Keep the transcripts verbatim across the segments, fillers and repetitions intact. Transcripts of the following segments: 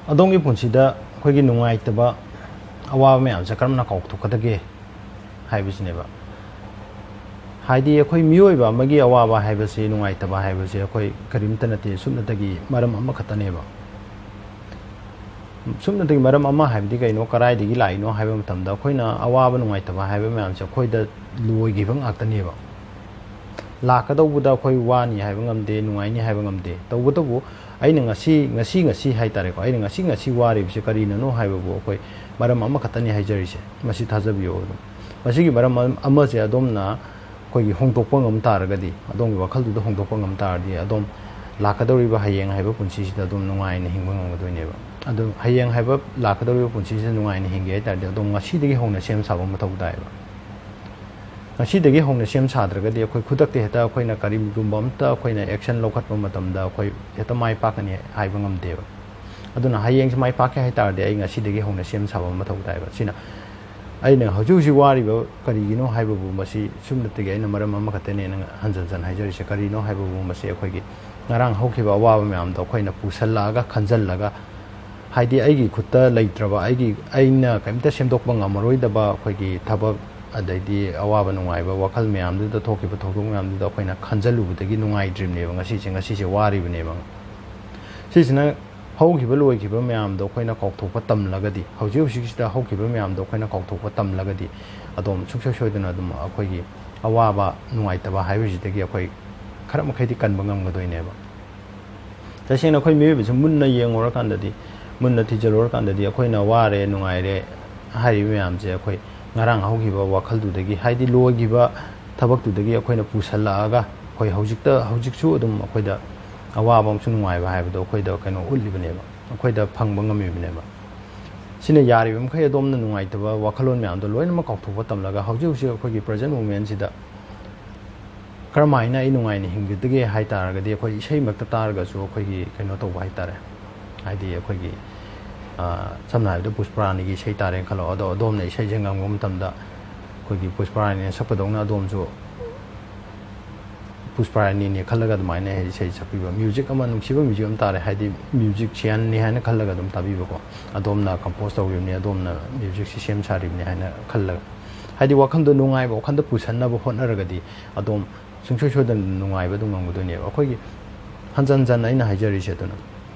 ꯑꯗꯣꯝꯒꯤ ꯄꯨꯟꯁꯤꯗ ꯑꯩꯈꯣꯏꯒꯤ ꯅꯨꯡꯉꯥꯏꯇꯕ, ꯑꯋꯥꯕ ꯃꯌꯥꯝꯁꯦ ꯀꯔꯝꯅ ꯀꯥꯎꯊꯣꯛꯀꯗꯒꯦ ꯍꯥꯏꯕꯁꯤꯅꯦꯕ꯫ ꯍꯥꯏꯗꯤ ꯑꯩꯈꯣꯏ ꯃꯤꯑꯣꯏꯕ ꯑꯃꯒꯤ ꯑꯋꯥꯕ ꯍꯥꯏꯕꯁꯤ, ꯅꯨꯡꯉꯥꯏꯇꯕ ꯍꯥꯏꯕꯁꯤ ꯑꯩꯈꯣꯏ ꯀꯔꯤꯝꯇ ꯅꯠꯇꯦ, ꯁꯨꯞꯅꯇꯒꯤ ꯃꯔꯝ ꯑꯃꯈꯛꯇꯅꯦꯕ꯫ ꯁꯨꯞꯅꯇꯒꯤ ꯃꯔꯝ ꯑꯃ ꯍꯥꯏꯕꯗꯤ ꯀꯩꯅꯣ, ꯀꯗꯥꯏꯗꯒꯤ ꯂꯥꯛꯏꯅꯣ ꯍꯥꯏꯕ ꯃꯇꯝꯗ, ꯑꯩꯈꯣꯏꯅ ꯑꯋꯥꯕ ꯅꯨꯡꯉꯥꯏꯇꯕ ꯍꯥꯏꯕ ꯃꯌꯥꯝꯁꯦ ꯑꯩꯈꯣꯏꯗ ꯂꯣꯏꯈꯤꯕ ꯉꯥꯛꯇꯅꯦꯕ꯫ ꯂꯥꯛꯀꯗꯧꯕꯗ ꯑꯩꯈꯣꯏ ꯋꯥꯅꯤ ꯍꯥꯏꯕ ꯉꯝꯗꯦ, ꯅꯨꯡꯉꯥꯏꯅꯤ ꯍꯥꯏꯕ ꯉꯝꯗꯦ꯫ ꯇꯧꯕꯇꯕꯨ ꯑꯩꯅ ꯉꯁꯤ, ꯉꯁꯤ, ꯉꯁꯤ ꯍꯥꯏꯇꯥꯔꯦꯀꯣ, ꯑꯩꯅ ꯉꯁꯤ, ꯉꯁꯤ ꯋꯥꯔꯤꯕꯁꯦ ꯀꯔꯤꯅꯅꯣ ꯍꯥꯏꯕꯕꯨ ꯑꯩꯈꯣꯏ ꯃꯔꯝ ꯑꯃꯈꯛꯇꯅꯤ ꯍꯥꯏꯖꯔꯤꯁꯦ꯫ ꯃꯁꯤ ꯊꯥꯖꯕꯤꯌꯣ ꯑꯗꯨꯝ꯫ ꯃꯁꯤꯒꯤ ꯃꯔꯝ ꯑꯃ-, ꯑꯃꯁꯦ ꯑꯗꯣꯝꯅ ꯑꯩꯈꯣꯏꯒꯤ ꯍꯣꯡꯗꯣꯛꯄ ꯉꯝ ꯇꯥꯔꯒꯗꯤ, ꯑꯗꯣꯝꯒꯤ ꯋꯥꯈꯜꯗꯨꯗ ꯍꯣꯡꯗꯣꯛꯄ ꯉꯝ ꯇꯥꯔꯗꯤ, ꯑꯗꯣꯝ ꯂꯥꯛꯀꯗꯧꯔꯤꯕ ꯍꯌꯦꯡ ꯍꯥꯏꯕ ꯄꯨꯟꯁꯤꯁꯤꯗ ꯑꯗꯨꯝ ꯅꯨꯡꯉꯥꯏꯅ ꯍꯤꯡꯕ ꯉꯝꯒꯗꯣꯏꯅꯦꯕ꯫ ꯑꯗꯨ ꯍꯌꯦꯡ ꯍꯥꯏꯕ ꯂꯥꯛꯀꯗꯧꯔꯤꯕ ꯄꯨꯟꯁꯤꯁꯤꯗ ꯅꯨꯡꯉꯥꯏꯅ ꯍꯤꯡꯒꯦ ꯍꯥꯏ ꯇꯥꯔꯗꯤ, ꯑꯗꯣꯝ ꯉꯁꯤꯗꯒꯤ ꯍꯧꯅ ꯁꯦꯝ ꯁꯥꯕ ꯑꯃ ꯃꯊꯧ ꯇꯥꯏꯌꯦꯕ꯫ ꯉꯁꯤꯗꯒꯤ ꯍꯧꯅ ꯁꯦꯝ ꯁꯥꯗ꯭ꯔꯒꯗꯤ, ꯑꯩꯈꯣꯏ ꯈꯨꯗꯛꯇ ꯍꯦꯛꯇ ꯑꯩꯈꯣꯏꯅ ꯀꯔꯤꯒꯨꯝꯕ ꯑꯝꯇ ꯑꯩꯈꯣꯏꯅ action ꯂꯧꯈꯠꯄ ꯃꯇꯝꯗ ꯑꯩꯈꯣꯏ ꯍꯦꯛꯇ ꯃꯥꯏ ꯄꯥꯛꯀꯅꯤ ꯍꯥꯏꯕ ꯉꯝꯗꯦꯕ꯫ ꯑꯗꯨꯅ ꯍꯌꯦꯡꯁꯦ ꯃꯥꯏ ꯄꯥꯛꯀꯦ ꯍꯥꯏ ꯇꯥꯔꯗꯤ, ꯑꯩ ꯉꯁꯤꯗꯒꯤ ꯍꯧꯅ ꯁꯦꯝ ꯁꯥꯕ ꯑꯃ ꯃꯊꯧ ꯇꯥꯏꯕ꯫ ꯁꯤꯅ ꯑꯩꯅ ꯍꯧꯖꯤꯛ ꯍꯧꯖꯤꯛ ꯋꯥꯔꯤꯕ ꯀꯔꯤꯒꯤꯅꯣ ꯍꯥꯏꯕꯕꯨ, ꯃꯁꯤ ꯁꯨꯞꯅꯇꯒꯤ ꯑꯩꯅ ꯃꯔꯝ ꯑꯃꯈꯛꯇꯅꯦꯅ ꯍꯟꯖꯟ ꯍꯟꯖꯟ ꯍꯥꯏꯖꯔꯤꯁꯦ꯫ ꯀꯔꯤꯅꯣ ꯍꯥꯏꯕꯕꯨ, ꯃꯁꯤ ꯑꯩꯈꯣꯏꯒꯤ ꯉꯔꯥꯡ ꯍꯧꯈꯤꯕ ꯑꯋꯥꯕ ꯃꯌꯥꯝꯗꯣ ꯑꯩꯈꯣꯏꯅ ꯄꯨꯁꯜꯂꯛꯑꯒ, ꯈꯟꯖꯜꯂꯒ, ꯍꯥꯏꯗꯤ ꯑꯩꯒꯤ ꯈꯨꯠꯇ ꯂꯩꯇ꯭ꯔꯕ, ꯑꯩꯒꯤ, ꯑꯩꯅ ꯀꯔꯤꯝꯇ ꯁꯦꯝꯗꯣꯛꯄ ꯉꯝꯃꯔꯣꯏꯗꯕ ꯑꯩꯈꯣꯏꯒꯤ ꯊꯕꯛ, ꯑꯗꯩꯗꯤ ꯑꯋꯥꯕ ꯅꯨꯡꯉꯥꯏꯕ ꯋꯥꯈꯜ ꯃꯌꯥꯝꯗꯨꯗ, ꯊꯣꯛꯈꯤꯕ ꯊꯧꯗꯣꯛ ꯃꯌꯥꯝꯗꯨꯗ ꯑꯩꯈꯣꯏꯅ ꯈꯟꯖꯜꯂꯨꯕꯗꯒꯤ ꯅꯨꯡꯉꯥꯏꯇ꯭ꯔꯤꯕꯅꯦꯕ ꯉꯁꯤꯁꯦ, ꯉꯁꯤꯁꯦ ꯋꯥꯔꯤꯕꯅꯦꯕ꯫ ꯁꯤꯁꯤꯅ ꯍꯧꯈꯤꯕ ꯂꯣꯏꯈꯤꯕ ꯃꯌꯥꯝꯗꯣ ꯑꯩꯈꯣꯏꯅ ꯀꯥꯎꯊꯣꯛꯄ ꯇꯝꯂꯒꯗꯤ, ꯍꯧꯖꯤꯛ ꯍꯧꯖꯤꯛꯁꯤꯗ ꯍꯧꯈꯤꯕ ꯃꯌꯥꯝꯗꯣ ꯑꯩꯈꯣꯏꯅ ꯀꯥꯎꯊꯣꯛꯄ ꯇꯝꯂꯒꯗꯤ, ꯑꯗꯨꯝ ꯁꯨꯡꯁꯣꯏ ꯁꯣꯏꯗꯅ ꯑꯗꯨꯝ ꯑꯩꯈꯣꯏꯒꯤ ꯑꯋꯥꯕ ꯅꯨꯡꯉꯥꯏꯇꯕ ꯍꯥꯏꯕꯁꯤꯗꯒꯤ ꯑꯩꯈꯣꯏ ꯈꯔ ꯃꯈꯩꯗꯤ ꯀꯟꯕ ꯉꯝꯒꯗꯣꯏꯅꯦꯕ꯫ ꯇꯁꯦꯡꯅ ꯑꯩꯈꯣꯏ ꯃꯤꯑꯣꯏꯕꯁꯦ ꯃꯨꯟꯅ ꯌꯦꯡꯉꯨꯔꯀꯥꯟꯗꯗꯤ, ꯃꯨꯟꯅ ꯊꯤꯖꯤꯜꯂꯨꯔꯀꯥꯟꯗꯗꯤ, ꯑꯩꯈꯣꯏꯅ ꯋꯥꯔꯦ, ꯅꯨꯡꯉꯥꯏꯔꯦ ꯍꯥꯏꯔꯤꯕ ꯃꯌꯥꯝꯁꯦ ꯑꯩꯈꯣꯏ ꯉꯔꯥꯡ ꯍꯧꯈꯤꯕ ꯋꯥꯈꯜꯗꯨꯗꯒꯤ, ꯍꯥꯏꯗꯤ ꯂꯣꯏꯈꯤꯕ ꯊꯕꯛꯇꯨꯗꯒꯤ ꯑꯩꯈꯣꯏꯅ ꯄꯨꯁꯜꯂꯛꯑꯒ, ꯑꯩꯈꯣꯏ ꯍꯧꯖꯤꯛꯇ, ꯍꯧꯖꯤꯛꯁꯨ ꯑꯗꯨꯝ ꯑꯩꯈꯣꯏꯗ ꯑꯋꯥꯕ ꯑꯃꯁꯨꯡ ꯅꯨꯡꯉꯥꯏꯕ ꯍꯥꯏꯕꯗꯣ ꯑꯩꯈꯣꯏꯗ ꯀꯩꯅꯣ ꯎꯠꯂꯤꯕꯅꯦꯕ, ꯑꯩꯈꯣꯏꯗ ꯐꯪꯕ ꯉꯝꯃꯤꯕꯅꯦꯕ꯫ ꯁꯤꯅ ꯌꯥꯔꯤꯕ ꯃꯈꯩ ꯑꯗꯣꯝꯅ ꯅꯨꯡꯉꯥꯏꯇꯕ ꯋꯥꯈꯜꯂꯣꯟ ꯃꯌꯥꯝꯗꯣ ꯂꯣꯏꯅꯃꯛ ꯀꯥꯎꯊꯣꯛꯄ ꯇꯝꯂꯒ, ꯍꯧꯖꯤꯛ ꯍꯧꯖꯤꯛ ꯑꯩꯈꯣꯏꯒꯤ present momentꯁꯤꯗ ꯀꯔꯝꯍꯥꯏꯅ ꯑꯩ ꯅꯨꯡꯉꯥꯏꯅ ꯍꯤꯡꯒꯗꯒꯦ ꯍꯥꯏ ꯇꯥꯔꯒꯗꯤ, ꯑꯩꯈꯣꯏ ꯏꯁꯩꯃꯛꯇ ꯇꯥꯔꯒꯁꯨ ꯑꯩꯈꯣꯏꯒꯤ ꯀꯩꯅꯣ ꯇꯧꯕ ꯍꯥꯏ ꯇꯥꯔꯦ, ꯍꯥꯏꯗꯤ ꯑꯩꯈꯣꯏꯒꯤ, ꯑ, ꯁꯝꯅ ꯍꯥꯏꯔꯕꯗ ꯄꯨꯁꯄꯔꯥꯅꯤꯒꯤ ꯏꯁꯩ ꯇꯥꯔꯦꯅ ꯈꯜꯂꯣ, ꯑꯗꯣ ꯑꯗꯣꯝꯅ ꯏꯁꯩꯁꯦ ꯉꯪꯕ ꯃꯇꯝꯗ ꯑꯩꯈꯣꯏꯒꯤ ꯄꯨꯁꯄꯔꯥꯅꯤꯅ ꯁꯛꯄꯗꯧꯅ ꯑꯗꯣꯝꯁꯨ ꯄꯨꯁꯄꯔꯥꯅꯤꯅꯦ ꯈꯜꯂꯒ ꯑꯗꯨꯃꯥꯏꯅ ꯍꯥꯏꯗꯤ ꯏꯁꯩ ꯁꯛꯄꯤꯕ, ꯃ꯭ꯌꯨꯖꯤꯛ ꯑꯃ ꯅꯨꯡꯁꯤꯕ ꯃ꯭ꯌꯨꯖꯤꯛ ꯑꯃ ꯇꯥꯔꯦ, ꯍꯥꯏꯗꯤ ꯃ꯭ꯌꯨꯖꯤꯛꯁꯤꯌꯥꯟꯅꯤ ꯍꯥꯏꯅ ꯈꯜꯂꯒ ꯑꯗꯨꯝ ꯇꯥꯕꯤꯕꯀꯣ, ꯑꯗꯣꯝꯅ ꯀꯝꯄꯣꯁ ꯇꯧꯔꯤꯕꯅꯤ, ꯑꯗꯣꯝꯅ ꯃ꯭ꯌꯨꯖꯤꯛꯁꯤ ꯁꯦꯝ ꯁꯥꯔꯤꯕꯅꯤ ꯍꯥꯏꯅ ꯈꯜꯂꯒ, ꯍꯥꯏꯗꯤ ꯋꯥꯈꯜꯗꯣ ꯅꯨꯡꯉꯥꯏꯕ ꯋꯥꯈꯜꯗ ꯄꯨꯁꯟꯅꯕ ꯍꯣꯠꯅꯔꯒꯗꯤ ꯑꯗꯣꯝ ꯁꯨꯡꯁꯣꯏ ꯁꯣꯏꯗꯅ ꯅꯨꯡꯉꯥꯏꯕ ꯑꯗꯨꯝ ꯉꯝꯒꯗꯣꯏꯅꯦꯕ꯫ ꯑꯩꯈꯣꯏꯒꯤ ꯍꯟꯖꯟ ꯍꯟꯖꯟꯅ ꯑꯩꯅ ꯍꯥꯏꯖꯔꯤꯁꯦ ꯑꯗꯨꯅ,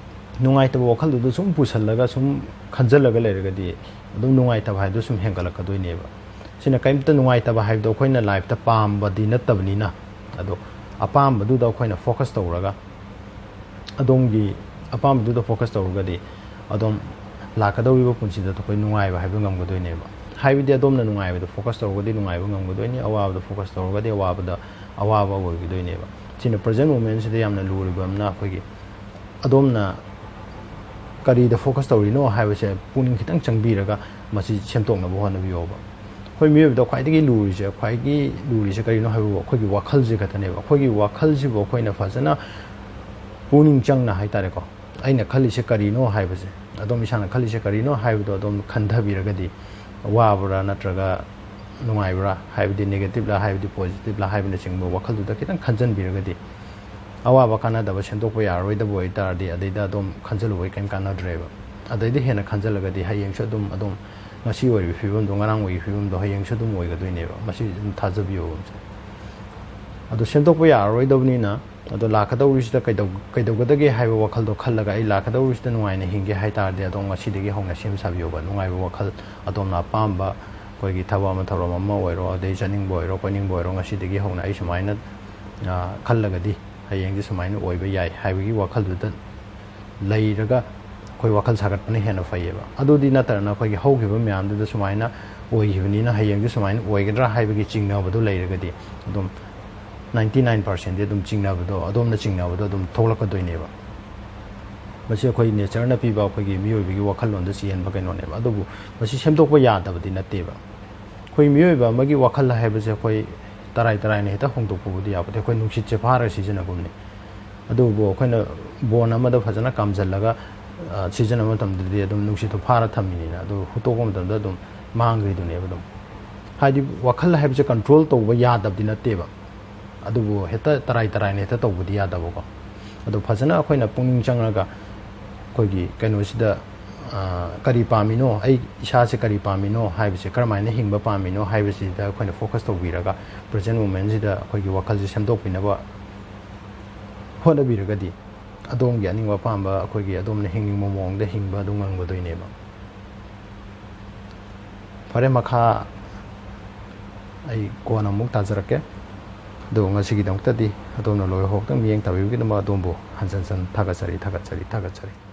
ꯅꯨꯡꯉꯥꯏꯇꯕ ꯋꯥꯈꯜꯗꯨꯗ ꯁꯨꯝ ꯄꯨꯁꯜꯂꯒ ꯁꯨꯝ ꯈꯟꯖꯜꯂꯒ ꯂꯩꯔꯒꯗꯤ ꯑꯗꯨꯝ ꯅꯨꯡꯉꯥꯏꯇꯕ ꯍꯥꯏꯕꯗꯣ ꯁꯨꯝ ꯍꯦꯟꯒꯠꯂꯛꯀꯗꯣꯏꯅꯦꯕ꯫ ꯁꯤꯅ ꯀꯔꯤꯝꯇ ꯅꯨꯡꯉꯥꯏꯇꯕ ꯍꯥꯏꯕꯗꯣ ꯑꯩꯈꯣꯏꯅ ꯂꯥꯏꯐꯇ ꯄꯥꯝꯕꯗꯤ ꯅꯠꯇꯕꯅꯤꯅ, ꯑꯗꯣ ꯑꯄꯥꯝꯕꯗꯨꯗ ꯑꯩꯈꯣꯏꯅ ꯐꯣꯀꯁ ꯇꯧꯔꯒ, ꯑꯗꯣꯝꯒꯤ ꯑꯄꯥꯝꯕꯗꯨꯗ ꯐꯣꯀꯁ ꯇꯧꯔꯒꯗꯤ ꯑꯗꯣꯝ ꯂꯥꯛꯀꯗꯧꯔꯤꯕ ꯄꯨꯟꯁꯤꯗ ꯑꯩꯈꯣꯏ ꯅꯨꯡꯉꯥꯏꯕ ꯍꯥꯏꯕꯗꯨ ꯉꯝꯒꯗꯣꯏꯅꯦꯕ꯫ ꯍꯥꯏꯕꯗꯤ ꯑꯗꯣꯝꯅ ꯅꯨꯡꯉꯥꯏꯕꯗ ꯐꯣꯀꯁ ꯇꯧꯔꯒꯗꯤ ꯅꯨꯡꯉꯥꯏꯕ ꯉꯝꯒꯗꯣꯏꯅꯤ, ꯑꯋꯥꯕꯗ ꯐꯣꯀꯁ ꯇꯧꯔꯒꯗꯤ ꯑꯋꯥꯕꯗ ꯑꯋꯥꯕ ꯑꯣꯏꯒꯗꯣꯏꯅꯦꯕ꯫ ꯁꯤꯅ ꯄ꯭ꯔꯖꯦꯟ ꯃꯣꯃꯦꯟꯁꯤꯗ ꯌꯥꯝꯅ ꯂꯨꯔꯤꯕ ꯑꯃꯅ, ꯑꯩꯈꯣꯏꯒꯤ ꯑꯗꯣꯝꯅ ꯀꯔꯤꯗ ꯐꯣꯀꯁ ꯇꯧꯔꯤꯅꯣ ꯍꯥꯏꯕꯁꯦ ꯄꯨꯛꯅꯤꯡ ꯈꯤꯇꯪ ꯆꯪꯕꯤꯔꯒ ꯃꯁꯤ ꯁꯦꯝꯗꯣꯛꯅꯕ ꯍꯣꯠꯅꯕꯤꯌꯣꯕ꯫ ꯑꯩꯈꯣꯏ ꯃꯤꯑꯣꯏꯕꯗ ꯈ꯭ꯋꯥꯏꯗꯒꯤ ꯂꯨꯔꯤꯁꯦ, ꯈ꯭ꯋꯥꯏꯗꯒꯤ ꯂꯨꯔꯤꯁꯦ ꯀꯔꯤꯅꯣ ꯍꯥꯏꯕꯕꯨ ꯑꯩꯈꯣꯏꯒꯤ ꯋꯥꯈꯜꯁꯦ ꯈꯛꯇꯅꯦꯕ꯫ ꯑꯩꯈꯣꯏꯒꯤ ꯋꯥꯈꯜꯁꯤꯕꯨ ꯑꯩꯈꯣꯏꯅ ꯐꯖꯅ ꯄꯨꯛꯅꯤꯡ ꯆꯪꯅ ꯍꯥꯏꯇꯥꯔꯦꯀꯣ, ꯑꯩꯅ ꯈꯜꯂꯤꯁꯦ ꯀꯔꯤꯅꯣ ꯍꯥꯏꯕꯁꯦ, ꯑꯗꯣꯝ ꯏꯁꯥꯅ ꯈꯜꯂꯤꯁꯦ ꯀꯔꯤꯅꯣ ꯍꯥꯏꯕꯗꯣ ꯑꯗꯣꯝ ꯈꯟꯊꯕꯤꯔꯒꯗꯤ, ꯋꯥꯕ꯭ꯔꯥ ꯅꯠꯇ꯭ꯔꯒ ꯅꯨꯡꯉꯥꯏꯕ꯭ꯔꯥ, ꯍꯥꯏꯕꯗꯤ ꯅꯦꯒꯦꯇꯤꯞꯂꯥ ꯍꯥꯏꯕꯗꯤ ꯄꯣꯖꯤꯇꯤꯞꯂꯥ ꯍꯥꯏꯕꯅꯆꯤꯡꯕ ꯋꯥꯈꯜꯗꯨꯗ ꯈꯤꯇꯪ ꯈꯟꯖꯟꯕꯤꯔꯒꯗꯤ, ꯑꯋꯥꯕ ꯀꯥꯟꯅꯗꯕ ꯁꯦꯝꯗꯣꯛꯄ ꯌꯥꯔꯔꯣꯏꯗꯕ ꯑꯣꯏꯇꯥꯔꯗꯤ ꯑꯗꯩꯗ ꯑꯗꯨꯝ ꯈꯟꯖꯜꯂꯨꯕꯩ ꯀꯔꯤꯝ ꯀꯥꯟꯅꯗ꯭ꯔꯦꯕ꯫ ꯑꯗꯩꯗ ꯍꯦꯟꯅ ꯈꯟꯖꯜꯂꯒꯗꯤ ꯍꯌꯦꯡꯁꯨ ꯑꯗꯨꯝ, ꯑꯗꯨꯝ ꯉꯁꯤ ꯑꯣꯏꯔꯤꯕ ꯐꯤꯕꯝꯗꯣ, ꯉꯔꯥꯡ ꯑꯣꯏꯔꯤꯕ ꯐꯤꯕꯝꯗꯣ ꯍꯌꯦꯡꯁꯨ ꯑꯗꯨꯝ ꯑꯣꯏꯒꯗꯣꯏꯅꯦꯕ꯫ ꯃꯁꯤ ꯑꯗꯨꯝ ꯊꯥꯖꯕꯤꯌꯣꯕ꯫ ꯑꯗꯨ ꯁꯦꯝꯗꯣꯛꯄ ꯌꯥꯔꯔꯣꯏꯗꯕꯅꯤꯅ, ꯑꯗꯣ ꯂꯥꯛꯀꯗꯧꯔꯤꯁꯤꯗ ꯀꯩꯗꯧ-, ꯀꯩꯗꯧꯒꯗꯒꯦ ꯍꯥꯏꯕ ꯋꯥꯈꯜꯗꯣ ꯈꯜꯂꯒ, ꯑꯩ ꯂꯥꯛꯀꯗꯧꯔꯤꯁꯤꯗ ꯅꯨꯡꯉꯥꯏꯅ ꯍꯤꯡꯒꯦ ꯍꯥꯏ ꯇꯥꯔꯗꯤ ꯑꯗꯣꯝ ꯉꯁꯤꯗꯒꯤ ꯍꯧꯅ ꯁꯦꯝ ꯁꯥꯕꯤꯌꯣꯕ꯫ ꯅꯨꯡꯉꯥꯏꯕ ꯋꯥꯈꯜ, ꯑꯗꯣꯝꯅ ꯑꯄꯥꯝꯕ ꯑꯩꯈꯣꯏꯒꯤ ꯊꯕꯛ ꯑꯃ, ꯊꯧꯔꯝ ꯑꯃ ꯑꯣꯏꯔꯣ, ꯑꯗꯩ ꯆꯠꯅꯤꯡꯕ ꯑꯣꯏꯔꯣ, ꯀꯣꯏꯅꯤꯡꯕ ꯑꯣꯏꯔꯣ, ꯉꯁꯤꯗꯒꯤ ꯍꯧꯅ ꯑꯩ ꯁꯨꯃꯥꯏꯅ, ꯑ, ꯈꯜꯂꯒꯗꯤ ꯍꯌꯦꯡꯁꯦ ꯁꯨꯃꯥꯏꯅ ꯑꯣꯏꯕ ꯌꯥꯏ ꯍꯥꯏꯕꯒꯤ ꯋꯥꯈꯜꯗꯨꯗ ꯂꯩꯔꯒ ꯑꯩꯈꯣꯏ ꯋꯥꯈꯜ ꯁꯥꯒꯠꯄꯅ ꯍꯦꯟꯅ ꯐꯩꯌꯦꯕ꯫ ꯑꯗꯨꯗꯤ ꯅꯠꯇꯅ ꯑꯩꯈꯣꯏꯒꯤ ꯍꯧꯈꯤꯕ ꯃꯌꯥꯝꯗꯨꯗ ꯁꯨꯃꯥꯏꯅ ꯑꯣꯏꯈꯤꯕꯅꯤꯅ ꯍꯌꯦꯡꯁꯦ ꯁꯨꯃꯥꯏꯅ ꯑꯣꯏꯒꯗ꯭ꯔꯥ ꯍꯥꯏꯕꯒꯤ ꯆꯤꯡꯅꯕꯗꯨ ꯂꯩꯔꯒꯗꯤ ꯑꯗꯨꯝ ninety nine percentꯗꯤ ꯑꯗꯨꯝ ꯆꯤꯡꯅꯕꯗꯣ, ꯑꯗꯣꯝꯅ ꯆꯤꯡꯅꯕꯗꯣ ꯑꯗꯨꯝ ꯊꯣꯛꯂꯛꯀꯗꯣꯏꯅꯦꯕ꯫ ꯃꯁꯤ ꯑꯩꯈꯣꯏ ꯅꯦꯆꯔꯅ ꯄꯤꯕ ꯑꯩꯈꯣꯏꯒꯤ ꯃꯤꯑꯣꯏꯕꯒꯤ ꯋꯥꯈꯜꯂꯣꯟꯗ ꯆꯦꯟꯕ ꯀꯩꯅꯣꯅꯦꯕ꯫ ꯑꯗꯨꯕꯨ ꯃꯁꯤ ꯁꯦꯝꯗꯣꯛꯄ ꯌꯥꯗꯕꯗꯤ ꯅꯠꯇꯦꯕ꯫ ꯑꯩꯈꯣꯏ ꯃꯤꯑꯣꯏꯕ ꯑꯃꯒꯤ ꯋꯥꯈꯜ ꯍꯥꯏꯕꯁꯦ ꯑꯩꯈꯣꯏ ꯇꯔꯥꯏ ꯇꯔꯥꯏꯅ ꯍꯦꯛꯇ ꯍꯣꯡꯗꯣꯛꯄꯕꯨꯗꯤ ꯌꯥꯄꯣꯠꯇꯦ꯫ ꯑꯩꯈꯣꯏ ꯅꯨꯡꯁꯤꯠꯁꯦ ꯐꯥꯔ ꯁꯤꯖꯤꯟꯅꯒꯨꯝꯅꯤ꯫ ꯑꯗꯨꯕꯨ ꯑꯩꯈꯣꯏꯅ ꯕꯣꯟ ꯑꯃꯗ ꯐꯖꯅ ꯀꯥꯝꯖꯜꯂꯒ, ꯑ, ꯁꯤꯖꯤꯟꯅꯕ ꯃꯇꯝꯗꯗꯤ ꯑꯗꯨꯝ ꯅꯨꯡꯁꯤꯠꯇꯣ ꯐꯥꯔ ꯊꯝꯃꯤꯅꯤꯅ, ꯑꯗꯨ ꯍꯨꯠꯇꯣꯛꯄ ꯃꯇꯝꯗ ꯑꯗꯨꯝ ꯃꯥꯡꯈ꯭ꯔꯤꯗꯨꯅꯦꯕ ꯑꯗꯨꯝ꯫ ꯍꯥꯏꯗꯤ ꯋꯥꯈꯜ ꯍꯥꯏꯕꯁꯦ ꯀꯟꯇ꯭ꯔꯣꯜ ꯇꯧꯕ ꯌꯥꯗꯕꯗꯤ ꯅꯠꯇꯦꯕ꯫ ꯑꯗꯨꯕꯨ ꯍꯦꯛꯇ ꯇꯔꯥꯏ ꯇꯔꯥꯏꯅ ꯍꯦꯛꯇ ꯇꯧꯕꯗꯤ ꯌꯥꯗꯕꯀꯣ꯫ ꯑꯗꯣ ꯐꯖꯅ ꯑꯩꯈꯣꯏꯅ ꯄꯨꯛꯅꯤꯡ ꯆꯪꯉꯒ ꯑꯩꯈꯣꯏꯒꯤ ꯀꯩꯅꯣꯁꯤꯗ, ꯑ, ꯀꯔꯤ ꯄꯥꯝꯃꯤꯅꯣ, ꯑꯩ ꯏꯁꯥꯁꯦ ꯀꯔꯤ ꯄꯥꯝꯃꯤꯅꯣ ꯍꯥꯏꯕꯁꯦ, ꯀꯔꯝꯍꯥꯏꯅ ꯍꯤꯡꯕ ꯄꯥꯝꯃꯤꯅꯣ ꯍꯥꯏꯕꯁꯤꯗ ꯑꯩꯈꯣꯏꯅ focus ꯇꯧꯕꯤꯔꯒ, present momentꯁꯤꯗ ꯑꯩꯈꯣꯏꯒꯤ ꯋꯥꯈꯜꯁꯦ ꯁꯦꯝꯗꯣꯛꯄꯤꯅꯕ ꯍꯣꯠꯅꯕꯤꯔꯒꯗꯤ, ꯑꯗꯣꯝꯒꯤ ꯑꯅꯤꯡꯕ ꯑꯄꯥꯝꯕ, ꯑꯩꯈꯣꯏꯒꯤ ꯑꯗꯣꯝꯅ ꯍꯤꯡꯅꯤꯡꯕ ꯃꯑꯣꯡꯗ ꯍꯤꯡꯕ ꯑꯗꯨꯝ ꯉꯝꯒꯗꯣꯏꯅꯦꯕ꯫ ꯐꯔꯦ, ꯃꯈꯥ ꯑꯩ ꯀꯣꯟꯅ ꯑꯃꯨꯛ ꯇꯥꯖꯔꯛꯀꯦ꯫ ꯑꯗꯨ ꯉꯁꯤꯒꯤꯗꯃꯛꯇꯗꯤ ꯑꯗꯣꯝꯅ ꯂꯣꯏꯕ ꯐꯥꯎꯕꯗ ꯃꯤꯠꯌꯦꯡ ꯇꯥꯕꯤꯕꯒꯤꯗꯃꯛ ꯑꯗꯣꯝꯕꯨ ꯍꯟꯖꯟ ꯍꯟꯖꯟ ꯊꯥꯒꯠꯆꯔꯤ, ꯊꯥꯒꯠꯆꯔꯤ, ꯊꯥꯒꯠꯆꯔꯤ꯫